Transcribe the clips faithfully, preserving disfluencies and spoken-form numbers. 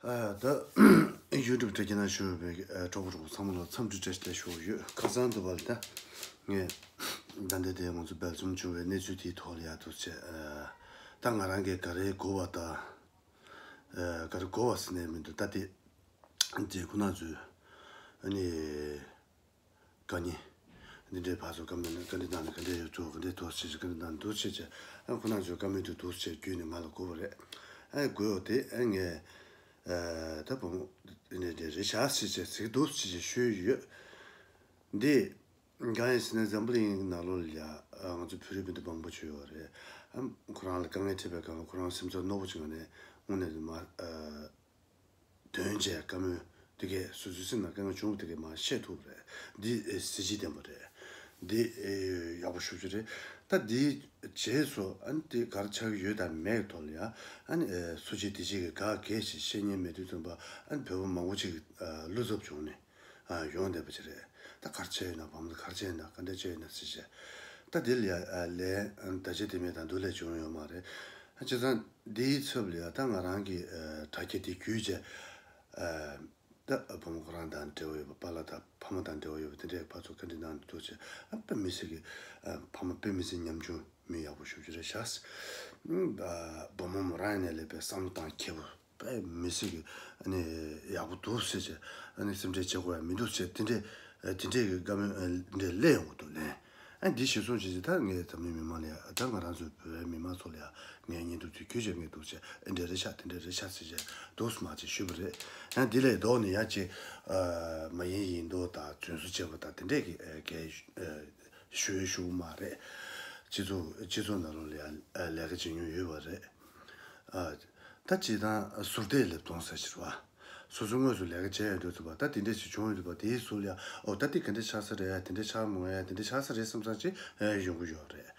ཨ། ད་ཡུ་ཊུབ་དྲ་རྒྱ་ནང་བཞུགས་པའི་ཨ་གྲོགས་པོ་གྲོགས་པོ་ཚང་མ་ལ་འཚམས་འདྲི་བཀྲ་ཤིས་བདེ་ལེགས་ཞུ་གི་ཡོད། ཁ་སང་དུ་བར་ད་ངས་ད་ལྟ་དེ་ང་ཚོ་འབེལ་ཚུམ་བྱུང་བའི་གནས་ཚུལ་དེའི་ཐོག་ལ་ཡ་འདུག་བྱས། ཨ། ད་ང་རང་གིས་ག་རེ་གོ་བ་དང་། ཨ། ག་རེ་གོ་བ་ཟེར་ནས་མི་འདུག་ད་དེ་རྗེས་ཁོ་ན་ཚོས་ཨ་ནི། དཀའ་ཉེན། འདི་འདྲའི་བར་དུ་བཀའ་མོལ་ནི་བཀའ་འདྲི་གནང་ནས་ག་འདྲ་ཡོད་ཚུལ་ག་འདྲའི་ཐོག་ཆེ་ཆེ་བཀའ་འདྲི་གནང་འདུག་ཆེ་ཆེ། ཨ། ཁོ་རང་ཚོའི་བཀའ་མོལ་དུ་འདུག་ཆེ་བརྒྱུད་ནས་ང་ལ་གོ་བ་རེད། ཨ། གོ་བ་དེ་ཨ་ངས་ཨ་ད་བུ་མོ་འདི་འདྲ་རེད་ཤག་ཆེ་ཆེ་ཟེར་འདུག་ཆེ་ཆེ་ཤོད་ཡོད། འདི་གང་ཡིན་ཟེར་ན་འཛམ་བུ་གླིང་ནང་ལོགས་ལ་ཡ་ང་ཚོ་བོད་རིགས་སྤུན་ཟླ་མང་པོ་ཅིག་ཡོད་རེད། ཨ། ཁོ་རང་ལ་དཀའ་ངལ་འཕྲད་པའི་སྒང་ལ་ཁོ་རང་སེམས་ཚོར་རྣོ་པོ་ཅིག་ངང་ནས་དངོས་གནས་མ་ཨ། དོན་བྱས་བཀའ་མོལ་དེ་གས་སོ་སོའི་སེམས་ནང་དཀའ་ངལ་བྱུང་བ་དེ་གས་མར་བཤད་ཐུབ་པ་རེད། འདི་ཨེ་གཟི་བརྗིད་ལྡན་པ་རེད། འདི་ཨེ་ཡག་པོ་ཞེ་པོ་ཅིག་རེད། ད་འདིའི་རྗེས་སུ་ཨ་ནི་དེ་ག་རེ་ཆགས་ཀྱི་ཡོད་དང་མེད་ཀྱི་ཐོག་ལ་ཡ། ཨ་ནི་ཨེ་སུ་གཅིག་དེ་གཅིག་གིས་ག་གེ་ཞིག་བཤད་མཁན་མེད་དུས་ཙམ་པ། ཨ་ནི་བོད་པ་མང་པོ་ཅིག་ཨ་བློ་འཚབ་བྱུང་ནས་ཨ་ཡོང་བསྡད་པ་ཅིག་རེད། ད་ག་རེ་བྱས་ཡོད་ན། བུ་མོ་ལ་ག་རེ་བྱས་ཡོད་ན། ག་འདྲ་བྱས་ཡོད་ན་ཟེར་བྱས། ད་འདི་ལ་ཡ་ཨ་ལན་ཨ་ནི་ད་ཆ་དེ་མེད་དང་དུ་ལས་བྱུང་ཡོད་མ་རེད། ཨ། བྱས་ཙང་འདིའི་ཚབ་ལ་ཡ་ད་ང་རང་གི་ཨ་དྲ་རྒྱ་དེ་བརྒྱུད་བྱས། ཨ། ད་བུ་མོ་ཁོ་རང་དང་འབྲེལ་བ་ཡོད་པ། པཱ་ལགས་དང་ཕ་མ་དང་འབྲེལ་བ་ཡོད་པ་དེ་འདྲའི་ཕར་ཚུར་བཀའ་འདྲི་གནང་འདུག་བྱས། ཨ། དཔེ་མི་སྲིད་ཀྱི་ཨ་ཕ་མ་དཔེ་མི་སྲིད་ཉམ་ཆུང་མི་ཡག་པོ་ཞེ་པོ་ཅིག་རེད་ཤག། ཨ། བུ་མོ་མོ་རང་ཡིན་ནའི་ལས་པའི་བསམ་བློ་གཏོང་མཁས་པོ། དཔེ་མི་སྲིད་ཀྱི་ཨ་ནི་ཡག་པོ་འདུག་ཟེར་བྱས། ཨ་ནི་སེམས་ཁྲལ་བྱེད་དགོས་ཡ་མི་འདུག་ཟེར། དེ་འདྲས་ཨ་དེ་འདྲས་ཀྱི་བཀའ་མོལ་ཨ་འདྲས་སླེབས་ཡོང་གི་འདུག་ལན། ཨ། འདི་གཞིར་བཟུང་བྱས་ཏེ་ད་ངས་འཛམ་གླིང་མི་མང་ལ་ཡ། ད་ང་རང་ཚོའི་བོད་པའི་མི་མང་ཚོ་ལ་ཡ་ངའི་བརྙན་ཐུང་དེ་བརྒྱུད་བྱས་ངས་འདུག་བྱས། ཨ། འདི་འདྲ་རེད་ཤག། དེ་འདྲ་རེད་ཤག་ཟེར་བྱས་འདུག་སེ་མར་ཅིག་ཞུས་པ་རེད། ཡང་འདི་ལས་ལྡོག་ནས་ཡ་ཅིག་ཨ་མ་ཡིན་ཡིན་མདོག་དང་རྫུན་བཟོ་བྱས་པ་དང་དེ་འདྲས་ཀྱི་ཨ་གས་ཨ་ཞུ་ཡ་ཞུ་གི་མ་རེད། སྤྱི་ཚོགས་སྤྱི་ཚོགས་ནང་ལོགས་ལ་ཡ་ཨ་ལས་ཀ་བྱེད་མྱོང་ཡོད་པ་རེད། ཨ། ད་སྤྱིར་བཏང་ཟུར་བལྟས་ལེབ་སྟོང་ཟེར་ཕྱིར་བ། སོ་སོ་དངོས་སུ་ལས་ཀ་བྱས་ཡོང་དུས་ཙམ་པ། ད་དེ་འདྲས་ཞིག་བྱུང་ཡོང་དུས་པ། དེའི་ཟུར་ལ་ཡ། ཨོ། ད་དེ་ག་འདྲས་ཆགས་ས་རེད། དེ་འདྲས་ཆགས་མ་ཡ། དེ་འདྲས་ཆགས་ས་རེད་བསམ་བསམ་ཅིག་ཨེ་ཡོང་གི་ཡོད་རེད།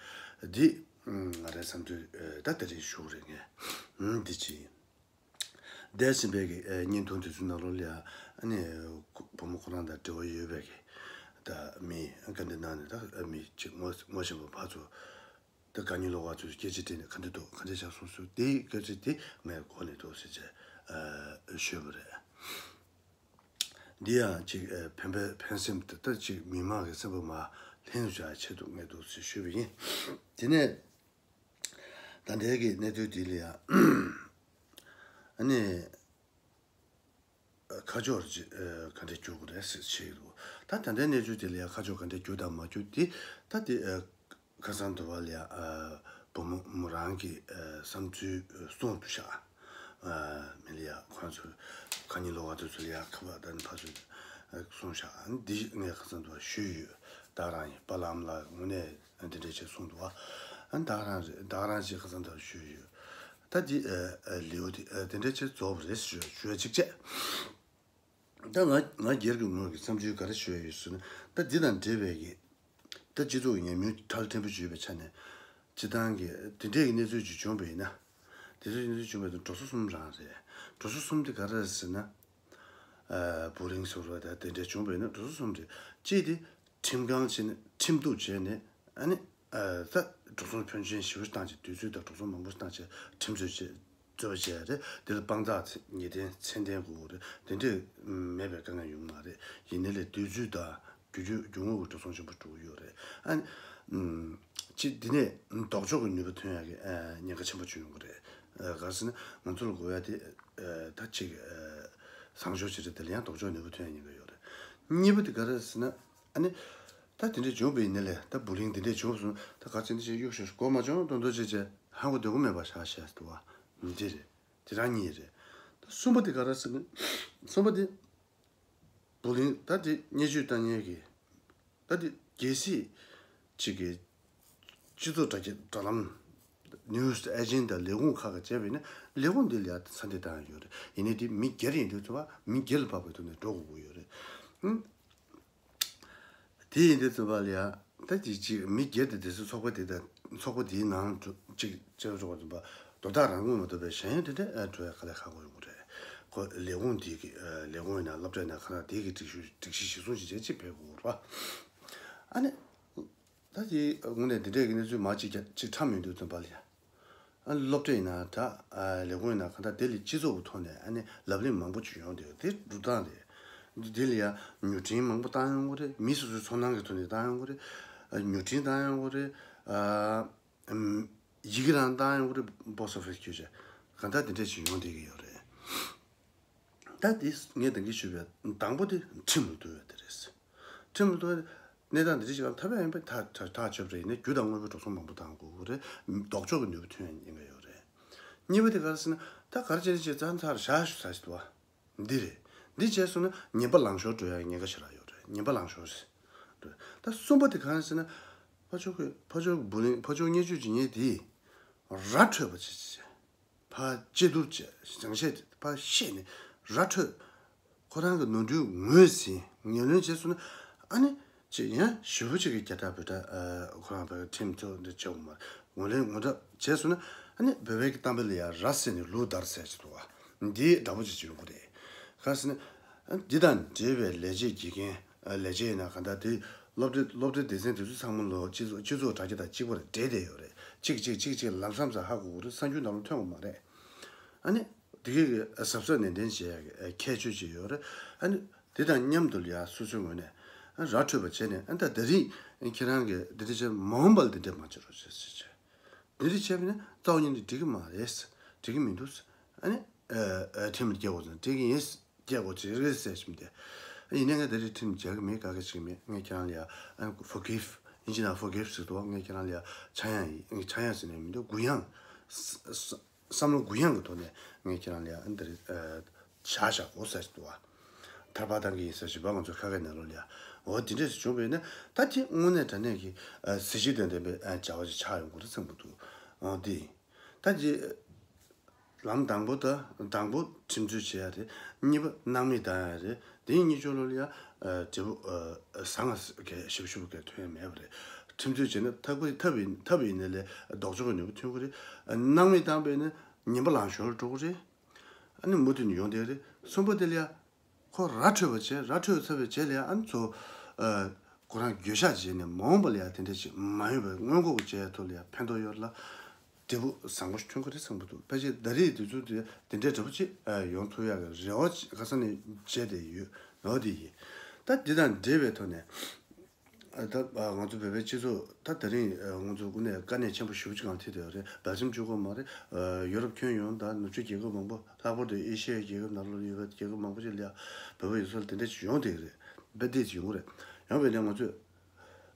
འདི་ང་རའི་བསམ་ཚུལ་ཨེ་ད་དེ་རེད་ཞུ་གི་རེད་ངས། ཨུམ། འདི་ཅི་ཡིན། འདས་ཟིན་པའི་གི་ཨེ་བརྙན་ཐུང་དེ་ཚོའི་ནང་ལོགས་ལ་ཡ། ཨ་ནི་བུ་མོ་ཁོ་རང་དང་འབྲེལ་བ་ཡོད་པའི་གི་ད་མི་བཀའ་འདྲི་གནང་ནས། ད་མི་གཅིག་ངོ་ངོ་ཤེས་པ་ཕར་ཚུར། ད་དཀའ་རྙོག་ལོགས་ཀ་ཚོས་སྐད་ཆ་དྲིས་ནས་ག་འདྲ་འདུག། ག་འདྲ་ཆགས་སོང་ཟེར། དེའི་སྐད་ཆ་དེ་ངས་གོ་ནས་འདུག་ཟེར་བྱས་ཨ་ཞུས་པ་རེད། འདི་ཡང་ཅིག་ཨ་ཕན་པའི་ཕན་སེམས་དེ། ད་ཅིག་མི་མང་གི་སེམས་པ་མར་ལྷིང་དུ་བྱ་ཆེད་དུ་ངས་འདུག་ཟེར་ཞུས་པ་ཡིན། དེ་ནས་ད་ལྟའི་གི་གནས་ཚུལ་འདི་ལ་ཡང་ཨ་ནི། ཁ་ཕྱོགས་ཅི་ཨ་ག་འདྲ་འགྱུར་དགོས་རེད་ཟེར་བཤད་ཀྱི་འདུག། ད་ད་ལྟའི་གནས་ཚུལ་དེ་ལ་ཡ་ཁ་ཕྱོགས་ག་འདྲ་འགྱུར་དང་མ་འགྱུར་དེ། ད་དེ་ཨ་ཁ་སང་དུ་བ་ལ་ཡ་ཨ་བུ་མོ་མོ་རང་གི་ཨ་བསམ་ཚུལ་གསུངས་འདུག་ཤག། ཨ་མི་ལ་ཡ་ཁོང་ཚོ་དཀའ་རྙོག་ལོགས་ཀ་དེ་ཚོ་ལ་ཡ་ཁ་པར་དང་ཕར་ཚུར་གསུངས་ཤག། འདི་ངས་ཁ་སང་དུ་བ་ཞུས་ཡོད། ད་རང་ཡིན་པ་ལམ་ལ་དངོས་གནས་འདི་འདྲ་བྱས་གསུངས་འདུག་བ། ཨ་ད་རང་རེད། ད་རང་ཞིག་ཁ་སང་དུ་བ་ཞུས་ཡོད། ད་འདི་ཨ་ཨ་ལེའུ་དེ་ཨ་དེ་འདྲ་ཅིག་རྫོགས་པ་རེད་ཞུ་ཞུ་ཡ་གཅིག་བྱས། ད་ང་ང་སྒེར་གྱི་ངོས་ཀྱི་བསམ་ཚུལ་ག་རེ་ཞུ་ཡ་ཡོད་ཟེར་ན། ད་འདི་དང་འབྲེལ་བའི་གི་ད་སྤྱི་ཚོགས་ཀྱི་ཉམས་མྱོང་ཁྲལ་ཕྲན་བུ་ཅིག་ཡོད་པའི་ཆ་ནས། སྤྱིར་བཏང་གི་དེ་འདྲས་ཀྱི་གནས་ཚུལ་ཅིག་བྱུང་བ་ཡིན་ན། དེ་ཚོའི་གནས་ཚུལ་བྱུང་བ་ཡིན་ན་འགྲོ་སོང་གསུམ་རང་རེད། འགྲོ་སོང་གསུམ་དེ་ག་རེ་རེད་ཟེར་ན། ཨ་བུ་ལིང་ཟེར་བ་ད་དེ་འདྲས་བྱུང་བ་ཡིན་ན་འགྲོ་སོང་གསུམ་རེད། གཅིག་དེ་ཁྲིམས་ཁང་བྱས་ནས་ཁྲིམས་གཏུག་བྱས་ནས། ཨ་ནི་ཨ་ད་འགྲོ་སོང་ཕོན་ཆེན་ཞེ་པོ་བཏང་བྱས། དུས་ཚོད་དང་འགྲོ་སོང་མང་པོ་བཏང་བྱས་ཁྲིམས་རྩོད་བྱས། རྩོད་པ་བྱས་རེད། དེ་ལ་དཔང་རྟགས་ངེས་གཏན་ཚད་ལྡན་དགོས་རེད། དེ་འདྲས་མེད་པའི་དཀའ་ངལ་ཡོང་མ་རེད། ཡིན་ནའི་ལས་དུས་ཚོད་དང་རྒྱུ་རྒྱུ་རྒྱུ་དངོས་ཀྱི་འགྲོ་སོང་ཆེན་པོ་འགྲོ་གི་ཡོད་རེད། ཨ་ནི་ཅིག་འདི་ནས་ལྡོག་ཕྱོགས་ཀྱི་ནུས་པ་ཐོན་ཡག་གི་ཨ་ཉེན་ཁ་ཆེན་པོ་ཅིག་ཡོང་གི་རེད། ཨ་ག་རེ་ཟེར་ན་ང་ཚོ་ལ་དགོས་ཡ་དེ་ཨ་ད་ཅིག་ཨ་བཟང་ཕྱོགས་ཅིག་རེད། དེ་ལ་ཡང་ལྡོག་ཕྱོགས་ནུས་པ་ཐོན་ཡ་ཉེན་ཁ་ཡོད་རེད། གཉིས་པ་དེ་ག་རེ་ཟེར་ན། ཨ་ནི་ད་དེ་འདྲས་བྱུང་བ་ཡིན་ནའི་ལས། ད་བུ་ལིང་དེ་འདྲས་བྱུང་སོང་། ད་ག་ཚོད་འདི་ཞིག་གཡུག་ཞོག། གོ་མ་བྱུང་དོན་དུ་བྱས་བྱས་ཧང་གོ་སྡོད་གོ་མེད་པ་བཞག་བཞག་འདུག་བ། འདི་རེད། དེ་རང་གཉིས་རེད། ད་གསུམ་པ་དེ་ག་རེ་ཟེར་ན། གསུམ་པ་དེ་བུ་ལིང་ད་དེ་བརྙས་བཅོས་བཏང་མཁན་གྱི་ད་དེ་གལ་སྲིད་ཅིག་གི་སྤྱི་ཚོགས་དྲ་རྒྱ་དྲ་ལམ་news agent དང་ལས་ཁུངས་ཁག་གིས་བྱས་པ་ཡིན་ན། ལས་ཁུངས་འདི་ལ་ཡ་ཚ་འདི་བཏང་ཡོད་རེད། ཡིན་ནའི་དེ་མི་སྒེར་ཡིན་དུས་ཙམ་པ་མི་སྒེར་ལ་དཔག་པའི་ཐོག་ནས་འགྲོ་དགོས་ཀྱི་ཡོད་རེད། ཨང་། དེ་ཡིན་དུས་ཙམ་པ་ལ་ཡ། ད་ཅིག་ཅིག་མི་སྒེར་དེ་དེ་ཚོའི་ཚོགས་པ་དེ་དང་ཚོགས་པ་དེའི་ནང་འགྲོ་ཅིག་བྱས་འགྲོ་བ་ཙམ་པ། དོ་བདག་རང་ངོས་མ་གཏོགས་པའི་གཞན་དེ་འདྲ་ཨ་འགྲོ་ཡ་དཀའ་ལས་ཁག་པོ་ཡོང་གི་རེད། ཁོ་ལས་ཁུངས་དེ་གི་ཨ་ལས་ཁུངས་ཡིན་ན་སློབ་གྲྭ་ཡིན་ན་ག་རེ་དེ་གི་སྒྲིག་གཞི་སྒྲིག་གཞི་གཞིར་བཟུང་བྱས་བྱས་ཅིག་ཕེབས་དགོས་རེད་པ། ཨ་ནི། ད་དེ་དངོས་གནས་དེ་འདྲས་ཀྱི་གནས་ཚུལ་མ་ཅིག་ཀྱང་ཅིག་ཁྲམ་ཡོང་དུས་ཙམ་པ་ལ་ཡ། ཨ་སློབ་གྲྭ་ཡིན་ན་འདྲ། ཨ་ལས་ཁུངས་ཡིན་ན་གང་ལྟར་དེ་ལས་སྤྱི་ཚོགས་ཀྱི་ཐོག་ནས་ཨ་ནི་ལབ་གླེང་མང་པོ་ཅིག་ཡོང་དུས་དེ་སྒྲུབ་སྟངས་རེད། འདི་འདི་ལ་ཡ་མྱུར་འཕྲིན་མང་པོ་བཏང་ཡོང་གི་རེད། མི་སོ་སོའི་ཚོར་སྣང་གི་ཐོག་ནས་བཏང་ཡོང་གི་རེད། ཨ་མྱུར་འཕྲིན་བཏང་ཡོང་གི་རེད། ཨ་ཨམ་ཡི་གེ་རང་བཏང་ཡོང་གི་རེད། པོ་སི་ཊི་ཨོ་ཕི་སི་བརྒྱུད་བྱས་གང་ལྟར་དེ་འདྲས་ཅིག་ཡོང་བསྡད་ཀྱི་ཡོད་རེད། ད་དེ་ངས་ད་གིན་ཞུས་པའི་དང་པོ་དེ་ཁྲིམས་ལ་བསྡུར་བ་དེ་རེད། ཁྲིམས་ལ་བསྡུར་བ་གནས་སྟངས་འདི་འདྲ་ཞིག་ལ་ཐབས་ཡང་པའི་ཐག་ཐག་ཐག་ཆོད་པ་རེད། ཡིན་ན་རྒྱུ་དང་དངོས་པོའི་འགྲོ་སོང་མང་པོ་བཏང་དགོས་ཀྱི་རེད། ལྡོག་ཕྱོགས་ཀྱི་ནུས་པ་ཐོན་ཡ་ཉེན་ཁ་ཡོད་རེད། གཉིས་པ་དེ་ག་རེ་ཟེར་ན། ད་ག་རེ་བྱས་ནས་བྱས་ཙང་ཚར་བཞག་ཞུ་ས་ཞིག་འདུག་བ། འདི་རེད། འདི་བྱས་སོང་ན་ཉེས་པ་ལང་ཤོར་འགྲོ་ཡ་ཉེན་ཁ་ཞེ་དྲག་ཡོད་རེད། ཉེས་པ་ལང་ཤོར་རེད། ད་གསུམ་པ་དེ་ག་རེ་ཟེར་ན། ཕར་ཕྱོགས་ཀྱི་ཕར་ཕྱོགས་ཀྱི་བུ་ལོན་ཕར་ཕྱོགས་བརྙས་བཅོས་བྱེད་མཁན་དེས་ར་འཕྲོད་པ་བྱེད་བྱེད་བྱེད། ཕར་གཅེས་བསྡུར་བྱས། སྦྱང་བཤད་ཕར་བཤད་ནས་ར་འཕྲོད། ཁོ་རང་གི་ནོར་འཁྲུལ་ངོས་ཟིན། ངོས་ལེན་བྱས་སོང་ན་ཨ་ནི་ཅིག་ཡང་ཞེ་པོ་ཅིག་གི་རྒྱ་ཕྲག་བོད་ཕྲག་ཨ་ཁོ་རང་བོད་ཁྲིམས་ཐོག་འདི་བྱེད་འོང་མ་རེད། ངོས་ལེན་ངོ་འདྲ་བྱས་སོང་ན་ཨ་ནི་བོད་པའི་གི་གཏམ་དཔེ་ལ་ཡང་ར་བསད་ནས་ལུག་བདར་ཟེར་གྱི་འདུག་བ། འདི་འདྲ་པོ་ཅིག་ཅིག་ཡོང་གི་རེད། ག་རེ་ཟེར་ན། ཨ་འདི་དང་འབྲེལ་བའི་ལས་བྱེད་དགེ་རྒན། ཨ་ལས་བྱེད་ཡིན་ན་གང་ལྟར་དེ་སློབ་གྲྭའི་སློབ་གྲྭའི་སྡེ་ཚན་དེ་ཚོ་ཚང་མ་ལོ་སྤྱི་ཚོགས་སྤྱི་ཚོགས་དྲ་རྒྱ་དང་གཅིག་པ་རེད། འབྲེལ་བསྡད་ཡོད་རེད། གཅིག་གཅིག་གཅིག་གཅིག་ལམ་སང་ཙམ་ཧ་གོ་གི་རེད། གསར་འགྱུར་ནང་ལ་ཐོན་ཡོད་མ་རེད། ཨ་ནི་དེ་གའི་གཟབ་གཟབ་ནན་ཏན་བྱེད་ཡག་གི་ཁྱད་ཆོས་ཅིག་ཡོད་རེད། ཨ་ནི་དེ་དང་མཉམ་དུ་ལ་ཡ་སོ་སོའི་ངོས་ནས་ཨ་ར་འཕྲོད་པ་བྱས་ནས། ཨ་ད་དེ་རིང་ཁྱེད་རང་གིས་འདི་འདྲ་བྱས། མ་འོངས་པ་ལ་འདི་འདྲ་མ་བྱེད་རོགས་བྱེད་ཟེར་བྱས། འདི་འདྲ་བྱས་པ་ཡིན་ན་རྩ་བ་ཉིད་ནས་འགྲིག་གི་མ་རེད། འགྲིག་གི་མི་འདུག་ཨ་ནི་ཨ་ཨ་ཁྲིམས་ལ་སྐྱེལ་དགོས་ཟེར་ན་འགྲིག་གི་ཡིན། སྐྱེལ་དགོས་ཀྱི་རེད་ཟེར་བཞིན་ཏེ། ཡིན་ནའི་ངས་ད་རེས་ཁྲིམས་འཇལ་གི་མེད། དཀའ་ཁག་བྱེད་ཀྱི་མེད། ངས་ཁྱེད་རང་ལ་ཡ་ཨ་ནི་ཕོར་གིབ། ཡིན་གཅིག་ན་ཕོར་གིབ་ཟེར་འདུག་ངས་ཁྱེད་རང་ལ་ཡ་ཆག་ཡང་ཡིན། ངས་ཆག་ཡང་ཟེར་ནས་མི་འདུག་གུ་ཡངས། ས་ས་བསམ་བློ་གུ་ཡངས་ཀྱི་ཐོག་ནས་ངས་ཁྱེད་རང་ལ་ཡ་ཨ་ནི་ད་རེས་ཨ་བཞག་བཞག་གོ་ཟེར་གྱི་འདུག་བ། ཐར་པ་བཏང་གི་ཡིན་ཟེར་བཞིན་པ་ང་ཚོ་ཁ་ཁའི་ནང་ལོགས་ལ་ཡ། འོ་དེ་འདྲས་སུ་བྱུང་བས་ན་ད་དེ་དངོས་གནས་དྲང་གནས་ཀྱི་ཨ་གཟི་བརྗིད་ལྡན་ལྡན་པའི་ཨ་བྱ་བ་ཞིག་ཆགས་ཡོང་གི་རེད་བསམ་གྱི་འདུག་འོ་དེ་ཡིན། ད་དེ་ལམ་དང་པོ་ད་དང་པོ་ཁྲིམས་རྩོད་བྱེད་ཡ་རེད། གཉིས་པ་སྣང་མེད་བཏང་ཡ་རེད། དེ་གཉིས་ཆོ་ལོ་ལ་ཡ་ཨ་འབྲས་བུ་ཨ་བཟང་ང་གི་ཞིབ་ཞིབ་གི་ཐོན་ཡ་མེད་པ་རེད། ཁྲིམས་རྩོད་བྱས་ན་ཐབས་ཀྱི་ཐབས་ཡིན་ཐབས་ཡིན་ནའི་ལས་ལྡོག་ཕྱོགས་ཀྱི་ནུས་པ་ཐོན་གི་རེད། ཨ་སྣང་མེད་བཏང་བས་ན་ཉེས་པ་ལང་ཤོར་འགྲོ་གི་རེད། ཨ་ནི་མུ་མཐུད་ནས་ཡོང་བསྡད་རེད། གསུམ་པ་དེ་ལ་ཡ་ཁོ་ར་འཕྲོད་པ་བྱས། ར་འཕྲོད་ཚར་བའི་རྗེས་ལ་ཡ་ཨ་ནི་ཚོ་ཨ་ཁོ་རང་འགྱོད་བཤགས་བྱས་ནས་མ་འོངས་པ་ལ་ཡ་དེ་འདྲ་ཞིག་མ་ཡོང་བའི་སྔོན་འགོག་བྱས་ཐོག་ལ་ཡ་ཕན་ཐོགས་ཡོད་ལ། འབྲས་བུ་བཟང་པོ་ཞིག་ཐོན་གི་རེད་བསམ་གི་འདུག་ཕལ་ཆེར་ད་རེས་དུས་ཚོད་དེ་དེ་འདྲའི་འདྲ་པོ་ཅིག་ཨ་ཡོང་ཐུབ་ཡག་གི་རེ་བ་ཅིག་ཁ་སང་ནས་བྱས་བསྡད་ཡོད་ནོ། དེ་ཡིན། ད་འདི་དང་འབྲེལ་བའི་ཐོག་ནས། ཨ་ད་ཨ་ང་ཚོ་བོད་པའི་སྤྱི་ཚོགས་ད་དེ་རིང་ཨ་ང་ཚོ་དངོས་གནས་དཀའ་གནད་ཆེན་པོ་ཞེ་པོ་ཅིག་ནང་ཐུག་བསྡད་ཡོད་རེད། སྦེལ་ཇམ་གཅིག་པོ་མ་རེད། ཨ་ཡོ་རོབ་ཁྱོན་ཡོངས་དང་ནུབ་ཕྱོགས་རྒྱལ་ཁབ་མང་པོ། ལྷག་པར་དུ་ཨེ་ཤི་ཡའི་རྒྱལ་ཁབ་ནང་ལོགས་ཡོད་པའི་རྒྱལ་ཁབ་མང་པོ་ཅིག་ལ་ཡ་བོད་པ་ཡོད་ས་ལ་དེ་འདྲ་ཅིག་ཡོང་བསྡད་ཀྱི་རེད། དཔེ་དེ་ཅིག་ཡོང་གི་རེད། ཡོང་བས་ནས་ང་ཚོས་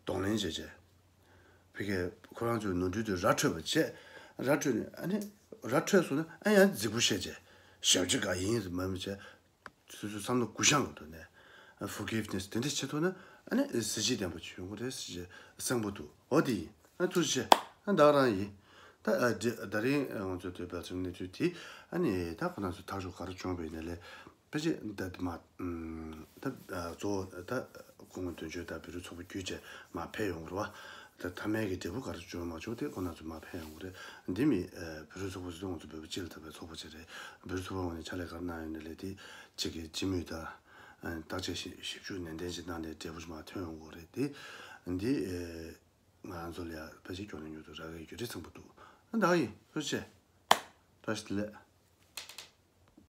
གདོང་ལེན་བྱས་བྱས། ཕ་གིའི་ཁོ་རང་ཚོའི་ནོར་འཁྲུལ་དེ་ར་འཕྲོད་པ་བྱས། ར་འཕྲོད་ནས་ཨ་ནི་ར་འཕྲོད་སོང་ན་ཨ་ཡང་རྫིག་པོ་བཤད་བྱས། ཞབས་ཕྱི་ག་ཡིན་ཟེར་མ་མི་བྱས། སོ་སོའི་བསམ་བློ་གུ་བཤངས་གི་ཐོག་ནས་ཨ་ཕོར་གིབ་ནེ་སི་དེ་འདྲ་བྱེད་ཐུབ་ན་ཨ་ནི་གཟི་བརྗིད་ལྡན་པ་ཅིག་ཡོང་གི་རེད་ཟེར་བྱས་བསམ་གི་འདུག་འོ་དེ་ཡིན། ཨ་ཐུགས་རྗེ་ཆེ། ཨ་ད་ག་རང་ཡིན། ད་ཨ་དེ་ད་རིང་ཨ་ང་ཚོའི་དེ་སྦེལ་ཇམ་གནས་ཚུལ་དེ་ཨ་ནི་ད་ཁོ་རང་ཚོ་ཐག་གཅོད་ག་རེ་བྱུང་བའི་ནས་ལས། ཕལ་ཆེར་འདི་མ་ད་གཙོ་བོ་ད་སྐུ་ངོ་དོན་གཅོད་དང་བོད་རིགས་ཚོགས་པ་བརྒྱུད་བྱས་མར་ཕེབས་ཡོང་གི་རེད་བ། ད་མཐའ་མའི་གི་འབྲས་བུ་ག་རེ་བྱུང་མ་བྱུང་དེ་ཁོ་རང་ཚོ་མར་ཕེབས་ཡོང་གི་རེད། འདི་མི་བོད་རིགས་ཚོགས་པ་ཚོ་ང་ཚོ་བོད་པ་སྤྱི་ལ་ཐུབ་པའི་ཚོགས་པ་ཅིག་རེད། བོད་རིགས་ཚོགས་པའི་ངོས་ནས་ཕྱག་ལས་ག་རེ་གནང་ཡོད་ན་ལས་དེ་གཅིག་གི་སྤྱི་མོས་དང་བརྟག་དཔྱད་ཞིབ་ཞིབ་འཇུག་ནན་ཏན་ཅིག་གནང་ནས་འབྲས་བུ་ཞིག་མར་ཐོན་ཡོང་གི་རེད་དེ། འདི་ང་ཚོ་ལ་ཡ་ཕལ་ཆེར་སྐྱོ་ན་ཉུང་དུ་རག་གི་ཡོད་རེད་བསམ་གི་འདུག་ཨ་ད་ག་ཡིན། ཐུགས་རྗེ་ཆེ། བཀྲ་ཤིས་བདེ་ལེགས།